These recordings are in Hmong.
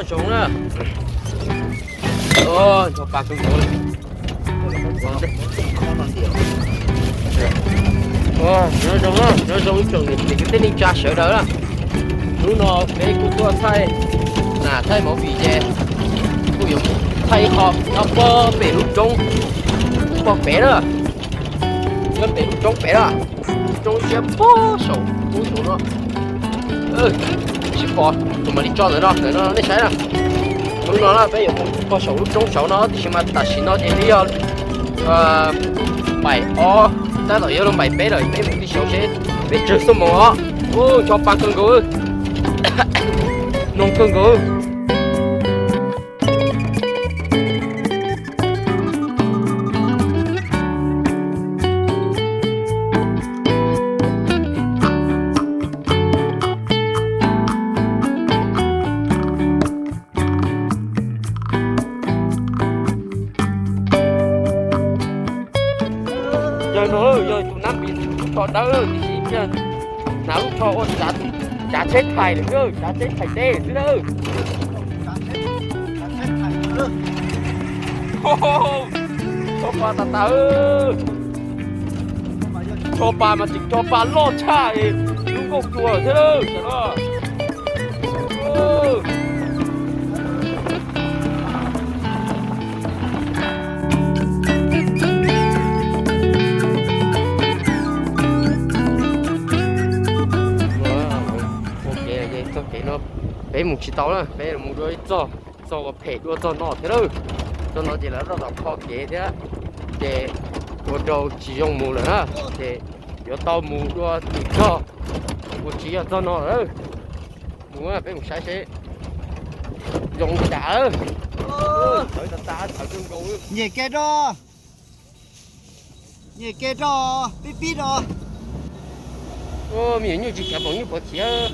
Zoo na. Ncho pa kawg nkaus li. Nyob zoo na, nyob zoo ib tsoom niam txiv kwv tij neej tsa sawv daws na. Hnub no peb kuj tuaj thaij nas thaij movie ces kuj yuav mus thaij ib qho nyob puag pem lub roob, puag pem na, nyob pem lub roob pem na, lub roob siab puag saum ub saum no. Tsis pom, kuv mam li tso ntawm no, ntawm no nej saib na. Hnub no na peb yuav mus puag saum lub roob saud no, tiam sis mas tam sim no ces twb yog npaim ob, tab tom yuav luag npaim peb lawm, peb mus tib saud seb peb tsawg xuab moos os. Ub, ncho pa kawg nkaus, noog kawg nkaus. Yog no yog tus nab npis lub tsho dawb tiam sis hnav lub tsho ua tsav tsheb thais lawm, tsav tsheb thais teb xwb na. Tsho pa tas tas, tsho pa mas tseem tsho pa loj tshaj lub nkauj tua thiab lawm. Ua kev, txoj kev no peb mus tsis tau na, peb mus dua ib txoj, txoj uas phem dua txog no thiab lawm. Txoj no ces lawv tab tom kho kev thiab, ces ua rau tsis zoo mus lawm na, ces yuav tau mus dua tim txoj uas tsis yog txoj no lawm. Mus, peb mus saib seb zoo li cas. Txawv tas tas, txawv kawg nkaus. Nyem kev rau, nyem kev rau, pib pib rau. Me nyuam nyuj tsis khiav, pom nyuj pov khiav.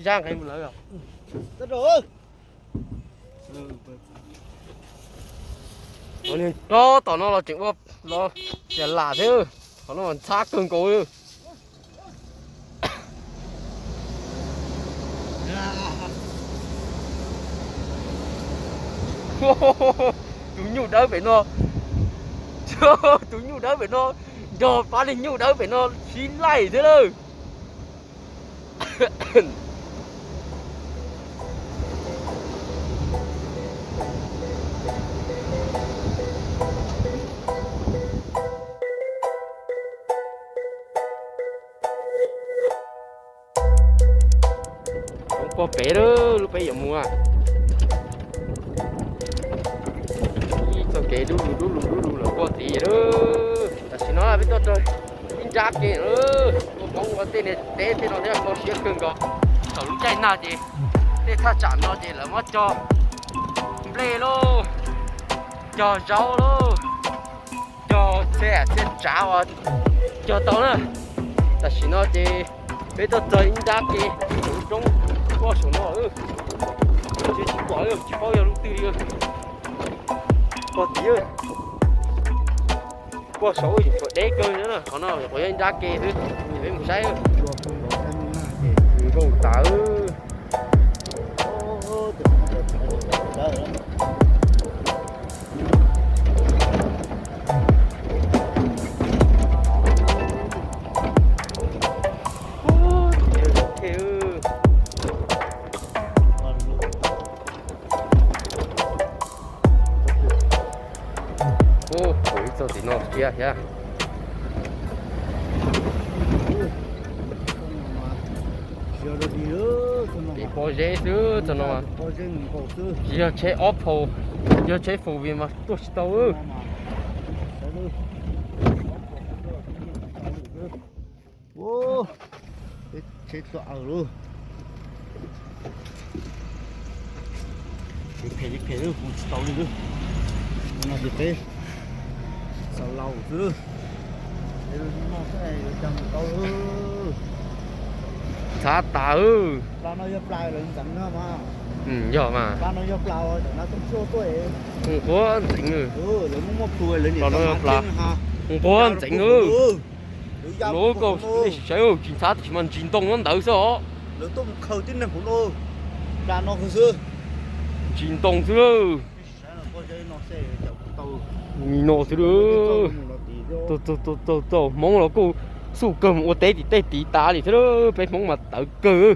Zaj nqe mus lawm. Tab tom no los tseem ua los lam lam thiab, qhov no ntxhab kawg nkaus li. Tus nyuj dawb pem no, tus nyuj dawb pem no nrog pab niag nyuj dawb pem no sib laij thiab lawm. Pog pem lub, lub peb yuav mus. Ib txoj kev dub lug dub lug dub lug lawm pog tid lawm. Tam sim no peb tuaj txog ib nrab kev lawm, ua poob ua tej niag teb tej no thiab kho siab kawg nkaus. Thaum lub caij nag ces tej thaj tsam no ces lawv muab cog nplej lauj, cog zaub lauj, cog txhiaj txhiaj tsav uas cog tau na. Tam sim no ces peb tuaj txog ib nrab kev saum lub roob, pog saum no, tsis pom, tsis paub yog lub twg li. Pog tid, pog saud tseem tshuav deb kawg na, qhov no nyuam qhuav yog ib nrab kev xwb, peb mus saib. Nkauj tas. Ub, ib txoj tim no thiab thiab. Tim pob zeb xwb txoj no. Tsis yog tsheb off road, yog tsheb four wheel mas tuaj tsis tau. Tsheb txom aws lauj. Phem li phem mus tsis tau li lawm. No ces peb xav laus xwb. Txhav tas. Plas no yog plas lawv ntxeev no mas. Yog mas. Plas no yog plas uas cov nab tuaj tshuaj tuaj. Mus quab ntxeev. Lawv muaj muaj plhu lawv niam no yog plas. Mus quab ntxeev. Lov koj nej sim saib, tsis ntxhab tiam sis mas ntsis ntoo nyob ntawd xwb os. Ntsis ntoo xwb lawm. Nim no xwb lawm. Txaus txaus txaus, Hmoob los kuj xuj kawg mus ua teb tim tej tid tas li thiab, peb Hmoob mas tawv kawg.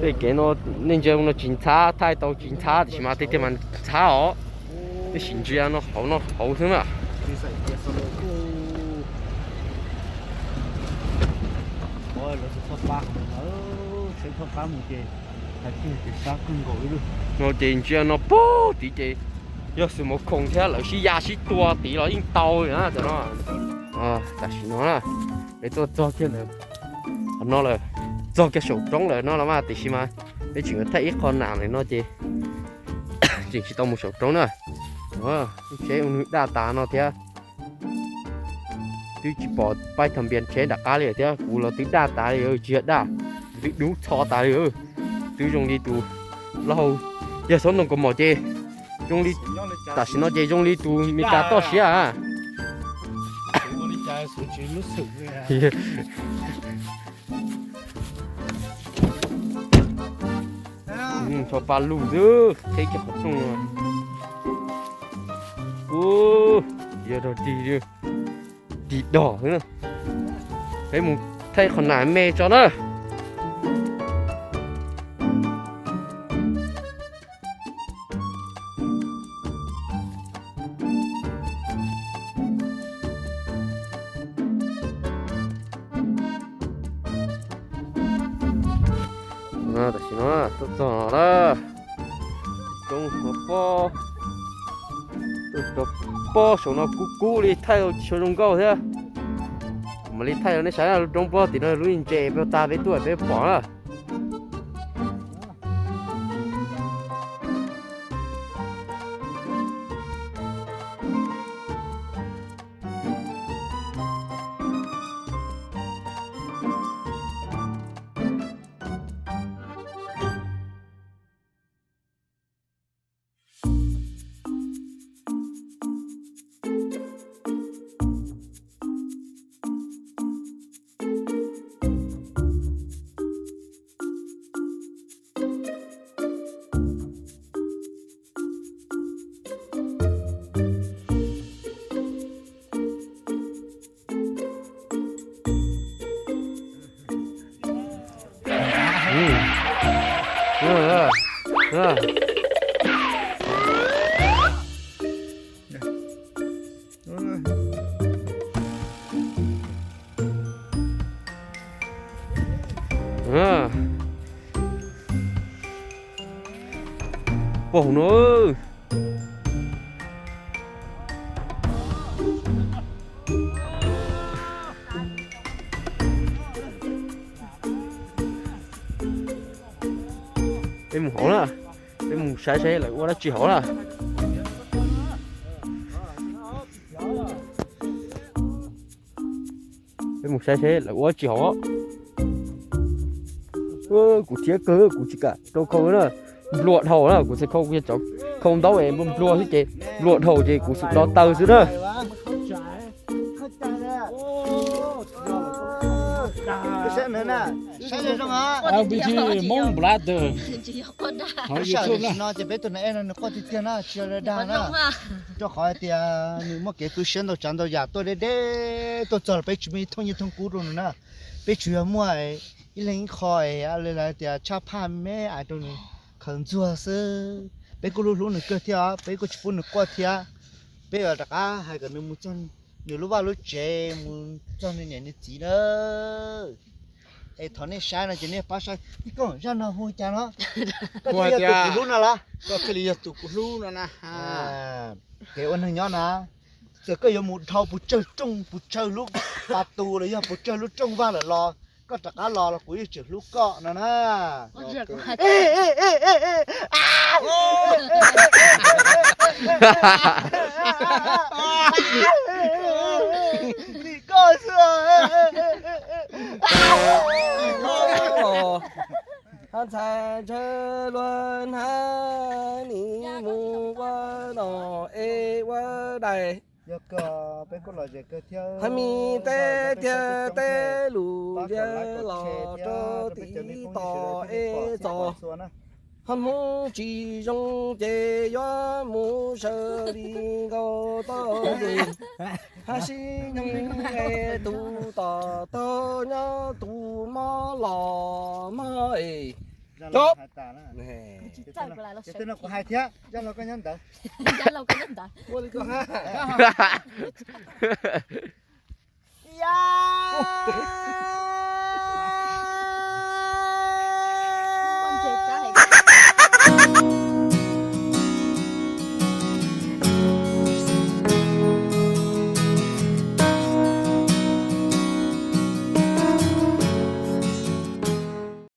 Tej kev no nej ntsia no tsis ntxhab, thaij tau tsis ntxhab tiam sis mas tej tiag mas ntxhab os. Nej sim ntsia no hauv no hauv xwb na. No ces ntsia no pog tid ces yog xwb mus khoom thiab lawv sib ya sib tua tid los yeej tau li na cov no. Tam sim no na, peb tuaj txog kiag ntawd, qhov no lawm, txog kiag saum roob lawm no los mas tiam sis mas peb tseem yuav thaij ib qho nas lawm no ces tseem tsis tau mus saum roob na. Lub tsheb ua nws daj tas no thiab. Twb tsis pom paib thaum npias tsheb nram qab li thiab, kuv los twb daj tas li, tsis yog daj, twb dub txho tas li. Twb zoo li tus laug yog xob ntoo kaus mom ces zoo li, tam sim no ces zoo li tus Meskas toj siab. Ntsho pa lug xwb, qhib kiag qhov rooj. Ub, yog dog dig, dig dog xwb. Peb mus thaij qhov nas me tso na. Tam sim no tuaj txog lawm. Roob no pob, pob saum no kub kub li, thaij tsis tshua zoo nkauj thiab. Mam li thaij rau nej saib na, lub roob pob tim no lub ntses peb tas peb tuaj peb pom na. Pom no. Peb mus hauv na, peb mus saib saib lawv ua dab tsi hauv na. Peb mus saib seb lawv ua dab tsi hauv. Kuv thiab kawg kuv tsis kam rau khau na, nplua dhau na, kuv txhais khau kuv cov khau ntaub es nplua nplua xwb ces nplua dhau ces kuv xum do taw xwb na. Peb tuaj na es no nws quaj tiag tiag na, tsis yog dag na, rau qhov hais tias nws muaj kev tu siab ntau tsav ntau yam tuaj deb deb tuaj txog los peb tsis muaj ib thooj nyiaj thooj kub rau nws na. Peb tsuas yog muaj ib leeg ib qho es li lawv tias tshaj phaj me ais rau nws khaws ntxuag xwb. Peb kuj hlub hlub nws kawg thiab os, peb kuj tsis pub nws quaj thiab. Peb yuav rov qab hais kom nws mus txog nws lub vaj lub tsev, mus txog nws niam nws txiv na. Es thaum nej saib no ces nej pab saib, ib koj zaj no hu cas no? Koj thiaj li yog tus kuv hlub no las? Koj thiaj li yog tus kuv hlub no na. Kev ua neeg nyob na, txawm koj yuav mus dhau puas tsawg rooj puas tsawg lub pas tus los yog puas tsawg lub rooj vag lawm los koj rov qab los los kuv yeej tseem hlub koj no na. Tim koj xwb. Hab ntxhais ntshe luag hab nim mus ua nom es ua dais. Yog kawg peb kuj lom zem kawg thiab. Hab mi teb thiab teb lus liab los rau tiv tos es txos. Hab Hmoob tsis zoo ces yuav mus sawv li nkaus tau es hab sib nyoog es tus tom tau nyob tus mob los mob es. Cov, kuv hais thiab, Zaj Laug koj nyob ntawd. Ua li ko ha.